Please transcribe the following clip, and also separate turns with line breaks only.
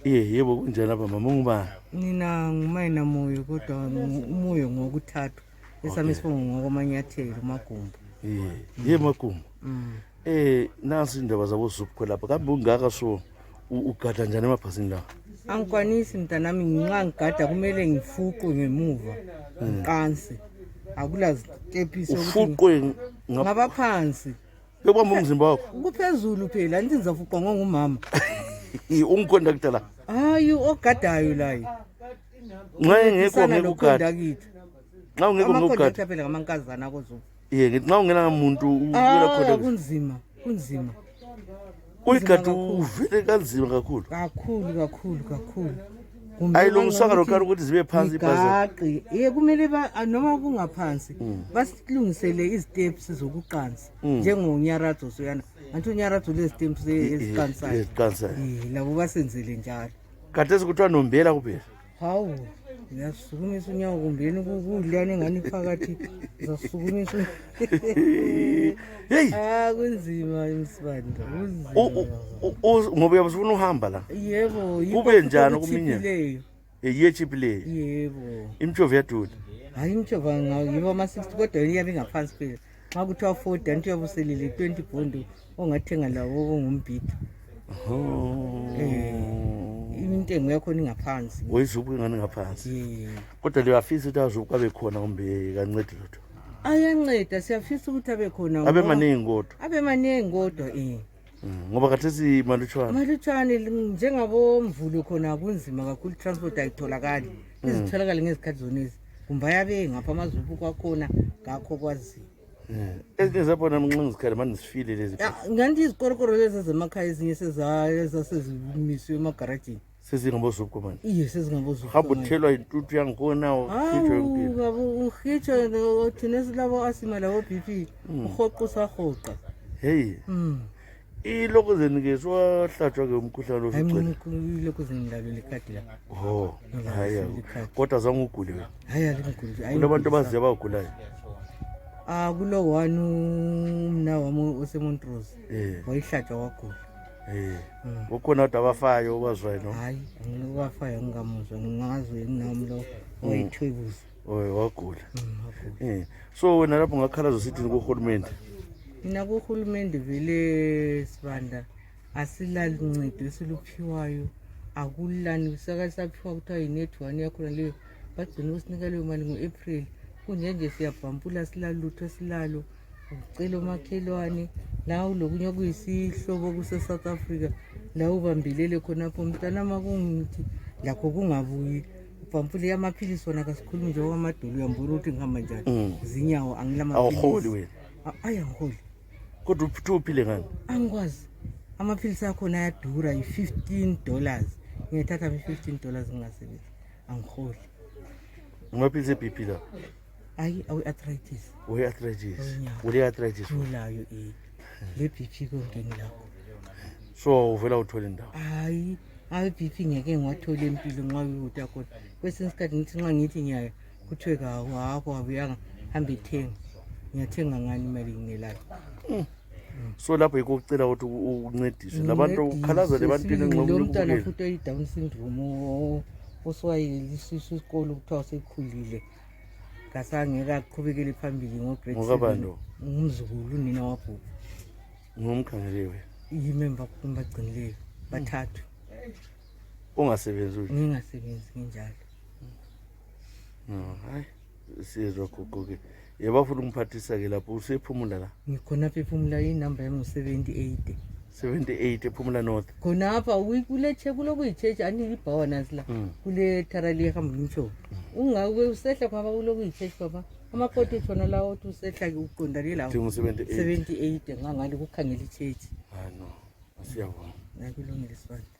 Yebo kunjani lapha mama ungubani?
Mina Mina Moyo kodwa umoyo ngokuthathu. Esami sibongo ngokomanyathelo magumbu.
Magumbu. Nasi indaba zabo eZUPCO lapha. Kambe ungaka so ugada njani emabhasini la?
Angikwanisi mntanami nxa ngigada kumele ngifuqwe ngemuva. Ngiqansi. Akula zitepisi
ufuqwe
ngabaphansi.
Bebamba umzimba wakho.
Kuphezulu phela andithi ngizafuqwa ngongumama.
Ungiconductor la.
Hayi ogadayo la.
Nxa engekho ngekugada. Nxa ungekho ngokugada
phela ngamankazana koZUPCO.
Ngithi nxa ungena umuntu ubuyela khona
kunzima.
Uyigada uvele kanzima kakhulu.
Kakhulu.
Ayilungiswa lokho ukuthi zibe phansi
ibhasi. Kumele noma kungaphansi basilungisele iziteps zokuqansa njengonyaradzo soyana. Antu nyaradzo leziteps eziqansayo. Labo basenzele njalo.
Kade sikuthiwa nombela kuphela.
Hawu. Ngiyasukumisa unyawo kumbeni kudlane ngani phakathi zasukumisa.
Hey.
Kunzima imsibanda.
Ngoba uyabufuna uhamba la.
Yebo,
kube njani kuminya? Yechipileyo.
Yebo.
Imthovu yadula.
Hayi imthovu ngayiba ama-60 kodwa iyabe ngaphansi phela. Xa kuthiwa 40 antu uyabuselele 20 bond ongathenga lawo ongumbhidi. Intengo yakho ingaphansi.
WeZUPCO ingane ngaphansi. Kodwa liyafisa ukuthi aZUPCO abe khona kumbe kancede lutho.
Ayanceda siyafisa ukuthi abe khona.
Abe maningi
kodwa
ngoba khathesi
malutshwane njengabo Mvulo khona kunzima kakhulu transport ayitholakali. Izitholakala ngezikhathi zonezi. Kumbe ayabe ngapha amaZUPCO kwakhona ngakho kwazi.
Ezabona mnxingizikhala manje sifile lezi.
Nganti izikorokoro lezi zemakhaya ezinye sezasezimiswe emagarajini.
SezingaboZUPCO manje.
Iye sezingaboZUPCO.
Hamba uthelwa intuthu yangikhona ukhitshwe impilo.
Babo ukhitshwe thina silabo asima labo BP. Uhoqa.
Hey. Ilokozeni ke swahlatshwa ke umkhuhlane lo
uficela. Hayi ilokozeni lalo lekhadi la.
Hayi. Kodwa zange ugule wena.
Hayi alingiguli.
Hayi. Kunabantu abaziya bagulayo.
Kulo one umna wami oseMontrose. Wayihlatshwa wagula.
Ukhona kodwa abafayo obazwayo no?
Hayi, ngiwafayo ngingamuzwa ngingazwe nginami lo oyithwebuza.
Wagula. So wena lapho ngakhalazo sithi kuhulumende.
Mina kuhulumende vele Sibanda asilali uncedo esiluphiwayo. Akulani sakasaphiwa kuthiwa yi-net1 yakhona leyo bagcina usinika leyo mali ngo-April. Kunjenje siyabhampula silalutho silalo ucela umakhelwane la ulokunye kuyisihlobo kuse South Africa la ubambilele khonapho mntana makungithi lakho kungabuyi ubhampule yamaphilisi wona kasikhulumi nje kwamadolo uyambona ukuthi ngihamba njani zinyawo angilamaphilisi.
Awuholi wena.
Ayangiholi.
Kodwa uphile ngani?
Angikwazi. Amaphilisi akhona ayadura $15. Ngiyathatha $15 ngingasebenzi. Angiholi.
Amaphilisi eBP la.
Hayi arthritis.
Arthritis.
Ulayo le BP konke ngilakho.
So uvela uthola indawo.
Hayi BP ngeke ngiwathola empilo nxa ukuthi akhona. Kwesinye isikhathi ngithi nxa ngithi ngiyaya kuthiwe wakho abuyanga hambe ethenga. Ngiyathenga ngani imali nginelayo.
So lapho ikucela ukuthi uncediswe labantu ukhalaza lebantwini enxoxweni
lo mntana futhi oyi-Down syndrome oswayelisiso isikole kuthiwa sekhulile. Kasangeke aqhubekele phambili ngo-grade 7. Ngumzukulu nina wabhuku.
Ngumkhangelewe.
Yimember kumbagcinileyo bathathu.
Ungasebenzi uthi?
Ngingasebenzi nginjalo.
Hayi sizwa gogoke. Yebafuna umphathisa ke lapho usePumula la.
Ngikhona apha ePumula inamba yami u78.
78 ePumula North.
Khona apha kule kulokuyicheche ani ibhawa nasi la. Kule tharali ehamba umsho. Ungawe usehla kwaba kulokuyicheche baba. Amakhoti thona lawo uthi usehla ke uqondane lawo. 78 ngangale kukhangela icheche.
No. Asiyabona.
Nakulungile Sibanda.